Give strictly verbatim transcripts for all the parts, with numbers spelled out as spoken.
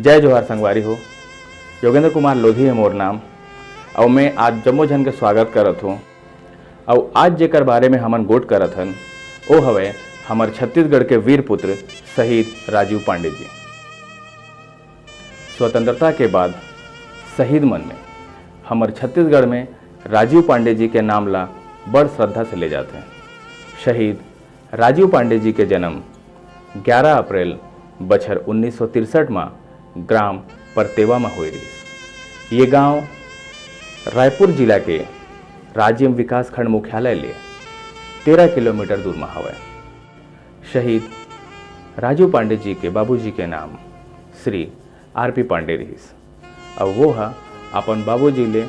जय जोहार संगवारी हो, योगेंद्र कुमार लोधी हे मोर नाम। अउ मैं आज जम्मो झन के स्वागत करत हों। अउ आज जेकर बारे में हमन गोठ करत हन, ओ हवय हमर छत्तीसगढ़ के वीर पुत्र शहीद राजीव पांडे जी। स्वतंत्रता के बाद शहीद मन में हमर छत्तीसगढ़ में राजीव पांडे जी के नाम ला बड़ श्रद्धा से ले जाथे। शहीद राजीव पांडे जी के जन्म ग्यारा अप्रैल बछर उन्नीस सौ तिरसठ मा ग्राम परतेवा मा होए रिहिस। ये गांव रायपुर जिला के राजिम विकासखंड मुख्यालय ले तेरह किलोमीटर दूर मा हवय। शहीद राजीव पांडे जी के बाबूजी के नाम श्री आर पी पांडे रिहिस, अउ वो ह अपन बाबूजी ले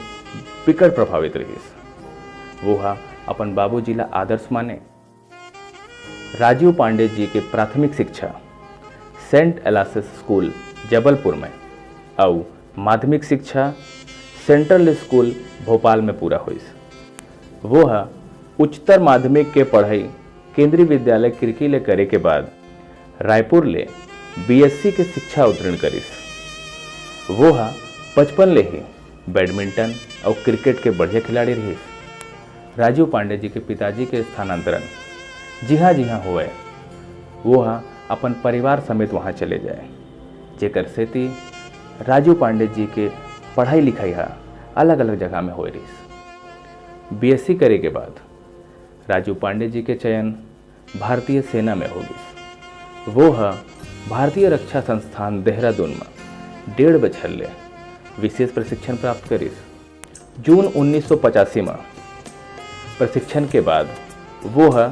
बिकट प्रभावित रिहिस। वो ह अपन बाबूजी ला आदर्श माने। राजीव पांडे जी के प्राथमिक शिक्षा सेंट एलासिस स्कूल जबलपुर में अउ माध्यमिक शिक्षा सेंट्रल स्कूल भोपाल में पूरा होइस। वो ह उच्चतर माध्यमिक के पढ़ाई केंद्रीय विद्यालय किरकी ले करे के बाद रायपुर ले बीएससी के शिक्षा उत्तीर्ण करिस। वो ह बचपन ले ही बैडमिंटन अउ क्रिकेट के बढ़िया खिलाड़ी रिहिस। राजीव पांडे जी के पिताजी के स्थानांतरण जिहां-जिहां होवय, वो ह अपन परिवार समेत वहां चले जाय, जेकर सेती राजीव पांडे जी के पढ़ाई लिखाई ह अलग-अलग जगह में होए रिहिस। बीएससी करे के बाद राजीव पांडे जी के चयन भारतीय सेना में होगिस। वो ह भारतीय रक्षा संस्थान देहरादून म डेढ़ बछर ले विशेष प्रशिक्षण प्राप्त करिस। जून उन्नीस सौ पचासी म प्रशिक्षण के बाद वो ह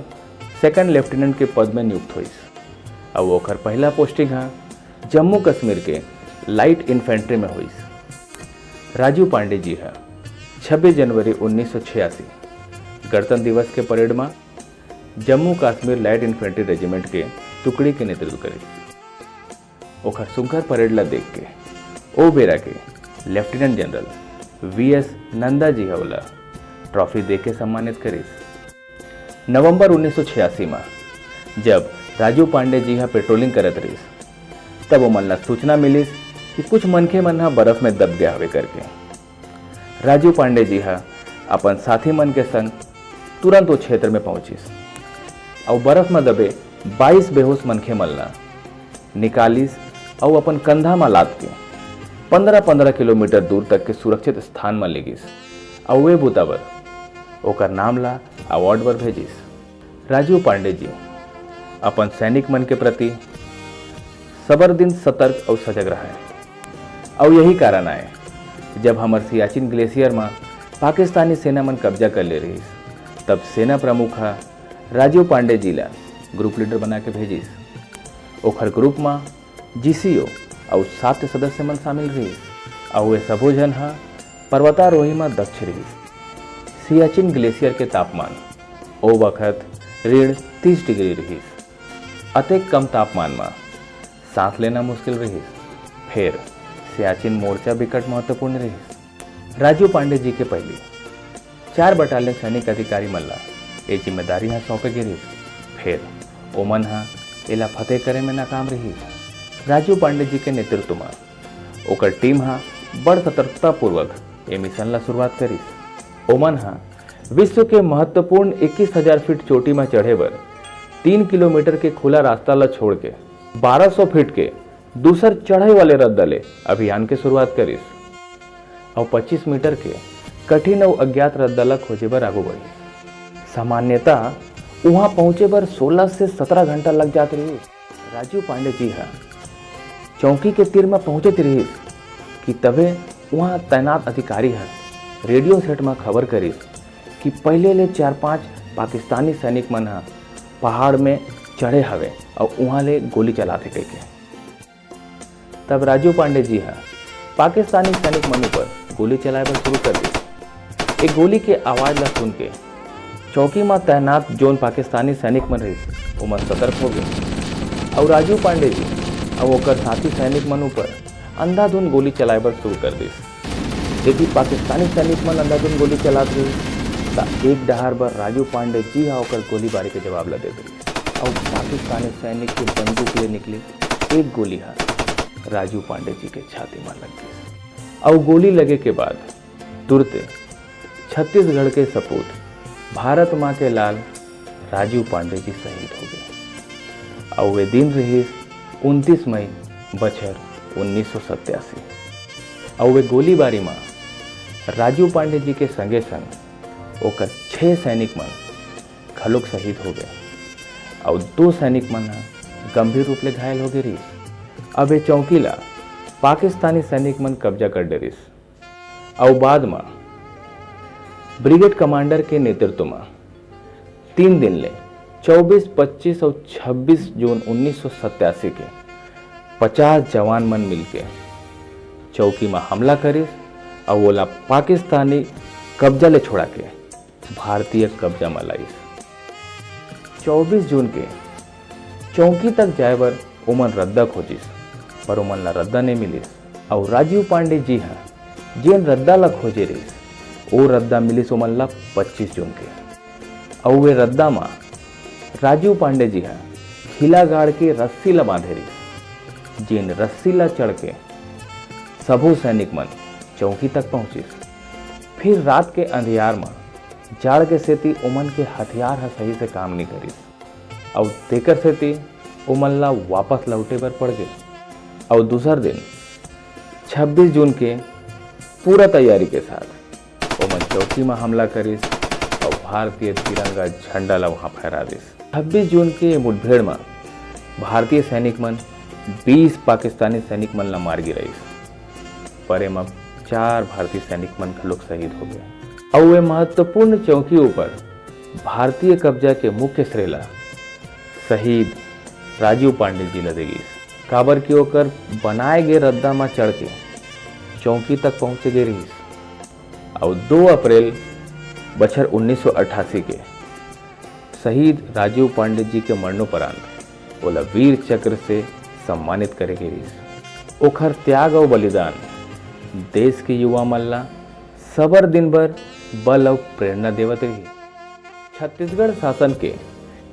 सेकंड लेफ्टिनेंट के पद में नियुक्त होइस। अउ ओकर पहला पोस्टिंग ह जम्मू कश्मीर के लाइट इन्फेंट्री में होइस। राजीव पांडे जी ह छब्बीस जनवरी उन्नीस सौ छियासी गणतंत्र दिवस के परेड म Jammu Kashmir light infantry regiment के टुकड़ी के नेतृत्व करिस। ओखर सुघर परेड ला देख के ओ बेरा के lieutenant general VS Nanda ji ह ओला ट्रॉफी दे के सम्मानित करिस। नवंबर उन्नीस सौ छियासी म जब राजीव पांडे जी ह पेट्रोलिंग करत रिहिस, तब ओमन ला सूचना मिलिस कि कुछ मनखे मन ह बर्फ में दब गए हवे करके। राजीव पांडे जी ह अपन साथी मन के संग तुरंत ओ क्षेत्र में पहुंचिस अउ बर्फ म दबे बाईस बेहोश मनखे मन ला निकालिस अउ अपन कंधा म लाद के पन्द्रह पन्द्रह किलोमीटर दूर तक के सुरक्षित स्थान म ले गिस अउ ए बुता बर ओकर नाम ला अवार्ड बर भेजिस। राजीव पांडे जी अपन सैनिक मन के प्रति सबर दिन सतर्क अउ सजग रहय। अउ यही कारण आय, जब हमर सियाचिन ग्लेशियर म पाकिस्तानी सेना मन कब्जा कर ले रहिस, तब सेना प्रमुख ह राजीव पांडे जी ला ग्रुप लीडर बना के भेजिस। ओखर ग्रुप म जीसीओ अउ सात सदस्य मन शामिल रहिस, अउ वे सबो झन ह पर्वतारोही म दक्ष रहिस। सियाचिन ग्लेशियर के तापमान ओ बखत ऋण तीस डिग्री रहिस। अतेक कम तापमान म सांस लेना मुश्किल रहिस। फेर सियाचिन मोर्चा बिकट महत्वपूर्ण रहिस। राजीव पांडे जी के पहिली चार बटालियन सैनिक अधिकारी मन ला ए जिम्मेदारी ह सौंपे गे रिहिस। फेर ओमन ह एला फतेह करे में नाकाम रिहिस। राजीव पांडे जी के नेतृत्व म ओकर टीम ह बड़ सतर्कतापूर्वक ए मिशन ला शुरुआत करिस। ओमन ह विश्व के महत्वपूर्ण इक्कीस हजार फीट चोटी म चढ़े बर तीन किलोमीटर के खुला रास्ता ला छोड़ के बारह सौ फीट के दूसर चढ़े वाले रद्दा ले अभियान के शुरुआत करिस अउ पच्चीस मीटर के कठिन अउ अज्ञात रद्दा ला खोजे बर आगू बढ़िस। सामान्यतः उहाँ पहुंचे बर सोलह से सत्रह घंटा लग जात रहिस। राजीव पांडे जी ह चौकी के तीर म पहुंचत रहिस कि तभे उहाँ तैनात अधिकारी ह रेडियो सेट म खबर करिस कि पहिले ले चार पांच पाकिस्तानी सैनिक मन ह पहाड़ में चढ़े हवे अउ उहाँ ले गोली चलाथे कहिके। तब राजीव पांडे जी ह पाकिस्तानी सैनिक मन ऊपर गोली चलाए बर शुरू कर दिस। ए गोली के आवाज ला सुन के चौकी म तैनात जोन पाकिस्तानी सैनिक मन रहिस, ओमन सतर्क हो गे अउ राजीव पांडे जी अउ ओकर साथी सैनिक मन ऊपर अंधाधुंध गोली चलाए बर शुरू कर दिस। यदि पाकिस्तानी सैनिक मन अंधाधुंध गोली चलात रहिस, त एक डहार बर राजीव पांडे जी ह ओकर गोलीबारी के जवाब ला देत रहिस अउ पाकिस्तानी सैनिक के बंदूक ले निकले एक गोली ह राजू पांडे जी के छाती म लग गिस। अउ गोली लगे के बाद तुरते छत्तीसगढ़ के सपूत भारत माँ के लाल राजू पांडे जी शहीद हो गे। अउ वे दिन रहिस उनतीस मई बछर उन्नीस सौ सत्तासी। अउ वे गोलीबारी म राजू पांडे जी के संगे संग ओकर छह सैनिक मन घलोक शहीद हो गे। अउ दो सैनिक मन ह गंभीर रूप ले घायल हो गे रिहिस। अब ए चौकी ला पाकिस्तानी सैनिक मन कब्जा कर डरिस। अउ बाद म ब्रिगेड कमांडर के नेतृत्व म तीन दिन ले चौबीस, पच्चीस अउ छब्बीस जून उन्नीस सौ सत्तासी के पचास जवान मन मिलके चौकी म हमला करिस अउ ओला पाकिस्तानी कब्जा ले छुड़ा के भारतीय कब्जा म लाइस। चौबीस जून के चौकी तक जाए बर ओमन रद्दा खोजिस, पर ओमन ला रद्दा नइ मिलिस। अउ राजीव पांडे जी ह जेन रद्दा ला खोजे रिहिस, ओ रद्दा मिलिस ओमन ला पच्चीस जून के। अउ वे रद्दा म राजीव पांडे जी ह खिला गाड़ के रस्सी ला बांधे रिहिस, जेन रस्सी ला चढ़ के सबो सैनिक मन चौकी तक पहुंचिस। फिर रात के अंधियार म जाड़ के सेती ओमन के हथियार ह सही से काम नइ करिस, अउ तेकर सेती ओमन ला वापस लौटे बर पड़ गे। अउ दूसर दिन छब्बीस जून के पूरा तैयारी के साथ ओमन चौकी म हमला करिस अउ भारतीय तिरंगा झंडा ला वहां फहरा दिस। छब्बीस जून के मुठभेड़ म भारतीय सैनिक मन बीस पाकिस्तानी सैनिक मन ला मार गिराइस, पर एमा चार भारतीय सैनिक मन घलोक शहीद हो गे। अउ ए महत्वपूर्ण चौकी ऊपर भारतीय कब्जा के मुख्य श्रेय ला शहीद राजीव पांडे जी ला दे गिस, काबर कि ओकर बनाए गे रद्दा म चढ़ के चौकी तक पहुंचे गे रिहिस। अउ दो अप्रैल बछर उन्नीस सौ अट्ठासी के शहीद राजीव पांडे जी के मरणोपरांत ओला वीर चक्र से सम्मानित करे गे रिहिस। ओखर त्याग अउ बलिदान देश के युवा मन ला सबर दिन भर बल अउ प्रेरणा देवत रही। छत्तीसगढ़ शासन के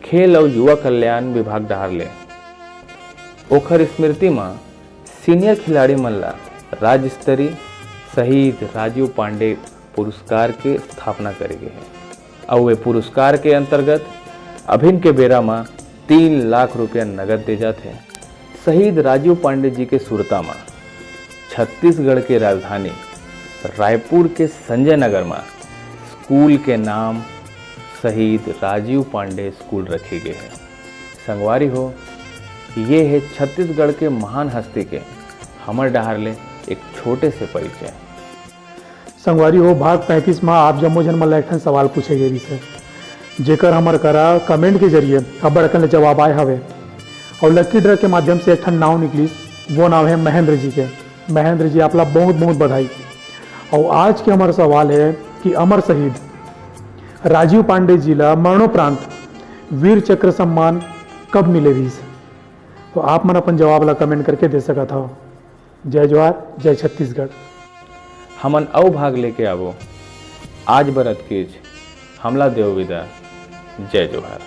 खेल अउ युवा कल्याण विभाग डहार ले ओखर स्मृति म सीनियर खिलाड़ी मन ला राज्य स्तरीय शहीद राजीव पांडे पुरस्कार के स्थापना करे गे हे। अउ ए पुरस्कार के अंतर्गत अभिन के बेरा म तीन लाख रुपया नगद दे जात हे। शहीद राजीव पांडे जी के सुरता म छत्तीसगढ़ के राजधानी रायपुर के संजय नगर म स्कूल के नाम शहीद राजीव पांडे स्कूल रखे गे हे। संगवारी हो, ये हे छत्तीसगढ़ के महान हस्ती के हमर डहार ले एक छोटे से परिचय। संगवारी हो, भाग पैंतीस म आप जम्मो झन मन ला एक ठन सवाल पूछे गे रिहिस हे, जेकर हमर करा कमेंट के जरिए अब्बड़ अकन ले जवाब आए हवे। अउ लकी ड्रा के माध्यम से एक ठन नाव निकलिस, वो नाव हे महेंद्र जी के। महेंद्र जी, आप ला बहुत बहुत बधाई। अउ आज के हमर सवाल हे कि अमर शहीद राजीव पांडे जी ला मरणोपरांत वीर चक्र सम्मान कब मिले रिहिस? तो आप मन अपन जवाब ला कमेंट करके दे सकत हव। जय जोहार, जय छत्तीसगढ़। हमन अउ भाग लेके आवो। आज बर अतकेच, हमला देव विदा। जय जोहार।